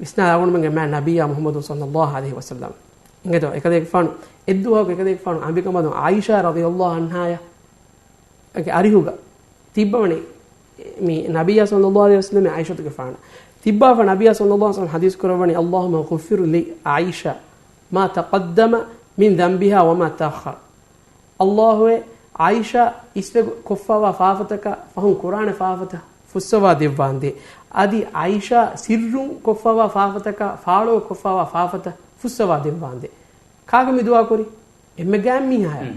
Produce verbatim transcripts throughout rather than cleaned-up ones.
ވިސްނާލާ އަޅުގަނޑުމެންގެ މާތް ނަބިއްޔާ މުޙައްމަދު ޞައްލައްލާހު ޢަލައިހި ވަސައްލަމް. އިނގޭތޯ، އެކަލޭގެފާނު އެއްދުވަހަކު އެކަލޭގެފާނު އަނބިކަނބަލުން ޢާއިޝާ ރަޟިޔައްލާހު ޢަންހާއަށް އަގެ އަރިހުގަ ތިއްބަވަނީ މި ނަބިއްޔާ ޞައްލައްލާހު ޢަލައިހި ވަސައްލަމް ޢާއިޝަތުގެފާނަށް. ތިއްބާފަ ނަބިއްޔާ ޞައްލައްލާހު ޢަލައިހި ވަސައްލަމް ޙަދީޘް ކުރައްވަނީ، اللهم اغفر لعائشة ما تقدم من ذنبها وما تأخر. ﷲ އޭ ޢާއިޝާ އިސްވެ ކޮށްފަވާ ފާފަތަކަށް ފަހުން ކުރާނެ ފާފަތައް ފުއްސަވާ ދެއްވާނދޭ. އަދި ޢާއިޝާ ސިއްރުން ކޮށްފަވާ ފާފަތަކަށް ފާޅުވެ ކޮށްފަވާ ފާފަތައް ފުއްސަވާ ދެއްވާނދޭ. ކާކު މި ދުޢާ ކުރީ؟ އެންމެ ގާތް މީހާޔަށް.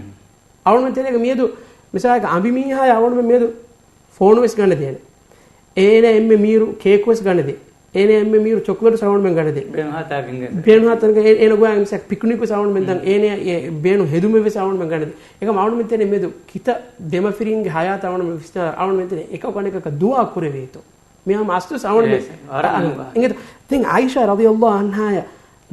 އަޅުގަނޑުމެން ތެރޭގަ މިއަދު މިސާލަކަށް އަނބި މީހާޔަށް އަޅުގަނޑުމެން މިއަދު ފޯނު ވެސް ގަނެދޭނެ. އޭނަ އެންމެ މީރު ކޭކު ވެސް ގަނެދޭ. އޭނަ އެންމެ މީރު ޗޮކްލެޓް ސަވަނުމެން ގަނެދޭ. ބޭނުންހާ ތާ ގެންގަން. ބޭނުންހާ ތަންގަ އޭ-، އޭނަ ގޮޔާ މިސާ ޕިކްނިކު ސަވަނުމެން ދަން. އޭނަ އެ ބޭނު ހެދުމެއް ވެސް އަވަނުމެން ގަނެދޭ. އެކަމް އަވަނުމެން ތެރޭ މެދު ކިތަ ދެމަފިރިންގެ ހަޔާތަށް އަވަނުމެން ވިސްނާ އަވަނުމެން ތެރޭ އެކަކު އަނެކަކަށް ދުޢާ ކުރެވޭތޯ. މިހާ މަސްތުސް އަވަނުމެން. އެ، އަ، އަ، އަ، އިނގޭތޯ. ދެން ޢާއިޝާ ރަޟިޔައްލާހު ޢަންހާޔަށް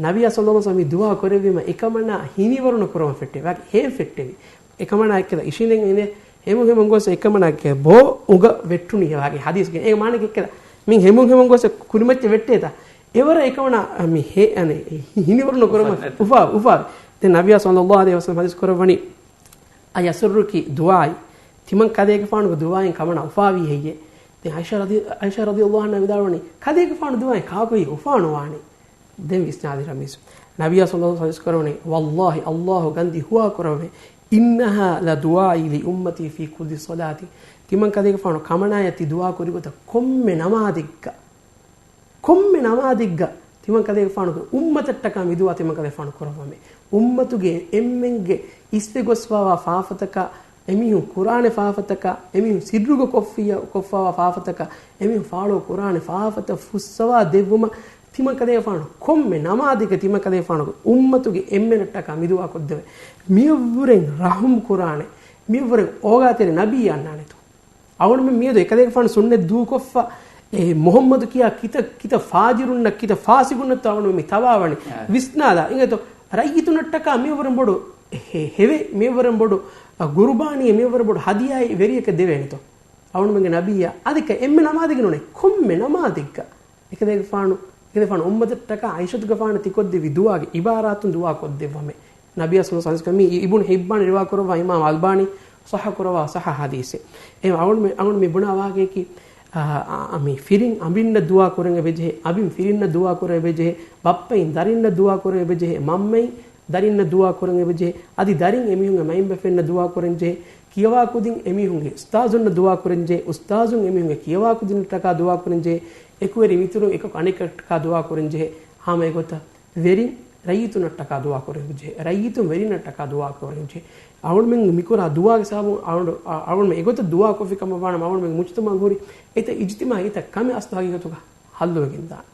ނަބިއްޔާ ޞައްލައްލާހު ޢަލައިހި ވަސައްލަމް މި ދުޢާ ކުރެއްވީމަ އެކަމަނާ ހިނިވަރު ނުކުރަމަށް ފެއްޓެވި. ވާގި ހޭން ފެއްޓެވި. އެކަމަނާ އެއްކަލަ އިށީނދެން އިނދެ ހެމުން ހެމުން ގޮސް އެކަމަނާ ކެ ބޯ އުގަ ވެއްޓުނީ ވާގި ޙަދީޘްގެ. އޭ މާނަ ކެއްކަލަ މި ހެމުން ހެމުން ގޮސް ކުރިމައްޗަށް ވެއްޓޭތަ؟ އެވަރަށް އެކަމަނާ މި ހޭ-، އަނެ، ހި-، ހިނިވަރު ނުކުރަމަށް އުފާ-، އުފާވި. ދެން ނަބިއްޔާ ޞައްލައްލާހު ޢަލައިހި ވަސައްލަމް ޙަދީޘް ކުރައްވަނީ، أيسرك دعائي؟ ތިމަން ކަލޭގެފާނުގެ ދުޢާއިން ކަމަނާ އުފާވީ ހެއްޔޭ؟ ދެން ޢާއިޝާ ރަޟި-، ޢާއިޝާ ރަޟިޔައްލާހު ޢަންހާ ވިދާޅުވަނީ، ކަލޭގެފާނު ދުޢާއިން ކާކުހެއްޔޭ އުފާނުވާނީ؟ ދެން ވިސްނާލި ރަމީސް. ނަބިއްޔާ ޞައްލައްލާހު ޢަލައިހި ވަސައްލަމް ވިދާޅުވަނީ، ވައްލާހި، ﷲ ގަންދީ ހުވާ ކުރައްވައޭ، إنها لدعائي لأمتي في كل صلاة. ތިމަން ކަލޭގެފާނު ކަމަނާޔަށް ތި ދުޢާ ކުރި ގޮތަށް ކޮންމެ ނަމާދެއްގަ ކޮންމެ ނަމާދެއްގަ ތިމަން ކަލޭގެފާނުގެ އުއްމަތަށްޓަކާ މި ދުޢާ ތިމަން ކަލޭގެފާނު ކުރައްވަމޭ. އުއްމަތުގެ އެންމެންގެ އިސްވެ ގޮސްފަވާ ފާފަތަކަށް، އެމީހުން ކުރާނެ ފާފަތަކަށް، އެމީހުން ސިއްރުގަ ކޮށްފިއްޔާ ކޮށްފަވާ ފާފަތަކަށް، އެމީހުން ފާޅު ކުރާނެ ފާފަތައް ފުއްސަވާ ދެއްވުމަށް ތިމަން ކަލޭގެފާނު ކޮންމެ ނަމާދެއްގަ ތިމަން ކަލޭގެފާނުގެ އުއްމަތުގެ އެންމެނަށްޓަކާ މި ދުޢާ ކޮށްދެވޭ. މިޔަށްވުރެން ރަޙުމް ކުރާނެ، މިޔަށްވުރެން އޯގާތެރި ނަބީ އަންނާނެތޯ. އަވަނުމެން މިއަދު އެކަލޭގެފާނު ސުންނަތް ދޫކޮށްފަ، އެ މުޙައްމަދު ކިޔާ ކިތަ، ކިތަ ފާޖިރުންނަށް، ކިތަ ފާސިގުންނަށްތޯ އަވަނުމެން މި ތަބާވަނީ. އާ. ވިސްނާލާ، އިނގޭތޯ، ރައްޔިތުންނަށްޓަކާ މިއަށްވުރެން ބޮޑު ހެ-، ހެވެއް، މިއަށްވުރެން ބޮޑު، އަ، ގުރުބާނީ، މިއަށްވުރެން ބޮޑު ހަދިޔާއެއް ވެރިޔަކަށް ދެވޭނެތޯ. އަވަނުމެންގެ ނަބިއްޔާ، އަދި އެންމެ ނަމާދެއްގެ ނޫނޭ، ކޮންމެ ނަމާދެއްގަ އެކަލޭގެފާނު، އެކަލޭގެފާނު އުއްމަތަށްޓަކާ ޢާއިޝަތުގެފާނަށް ތިކޮށްދެއްވި ދުޢާގެ ޢިބާރާތުން ދުޢާ ކޮށްދެއްވަމޭ. ނަބިއްޔާ ޞައްލައްލާހު ޢަލައިހި ވަސައްލަމް މި އިބްނު ޙިއްބާން ރިވާ ކުރައްވާ އިމާމް އަލްބާނީ ޞައްޙަ ކުރައްވާ ޞައްޙަ ޙަދީޘެއް. އެ އަޅުން މި، އަޅުން މި ބުނާ ވާހަކަޔަކީ، އާ، އާ، މި ފިރިން އަނބިންނަށް ދުޢާ ކުރަން އެބަޖެހޭ، އަނބިން ފިރިންނަށް ދުޢާ ކުރަން އެބަޖެހޭ، ބައްޕައިން ދަރިންނަށް ދުޢާ ކުރަން އެބަޖެހޭ، މަންމައިން ދަރިންނަށް ދުޢާ ކުރަން އެބަޖެހޭ، އަދި ދަރިން އެމީހުންގެ މައިންބަފައިންނަށް ދުޢާ ކުރަން ޖެހޭ، ކިޔަވާ ކުދިން އެމީހުންގެ އުސްތާޒުންނަށް ދުޢާ ކުރަން ޖެހޭ، އުސްތާޒުން އެމީހުންގެ ކިޔަވާ ކުދިންނަށްޓަކާ ދުޢާ ކުރަން ޖެހޭ، އެކުވެރި މިތުރުން އެކަކު އަނެކަކަށްޓަކާ ދުޢާ ކުރަން ޖެހޭ. ހަމަ އެގޮތަށް ވެރިން ރައްޔިތުންނަށްޓަކާ ދުޢާ ކުރަން ޖެހޭ. ރައްޔިތުން ވެރިންނަށްޓަކާ ދުޢާ ކުރަން ޖެހޭ. އަޅުމެން މިކުރާ ދުޢާގެ ސަބަބުން އަޅު-، އަ-، އަޅުމެން އެގޮތަށް ދުޢާ ކޮށްފި ކަމަށް ވާނަމަ އަޅުމެން މުޖްތަމަޢުގަ ހުރި އެތައް އިޖްތިމާޢީ އެތައް ކަމެއް އަސްލު ހަގީގަތުގަ ޙައްލުވެގެންދާނެ.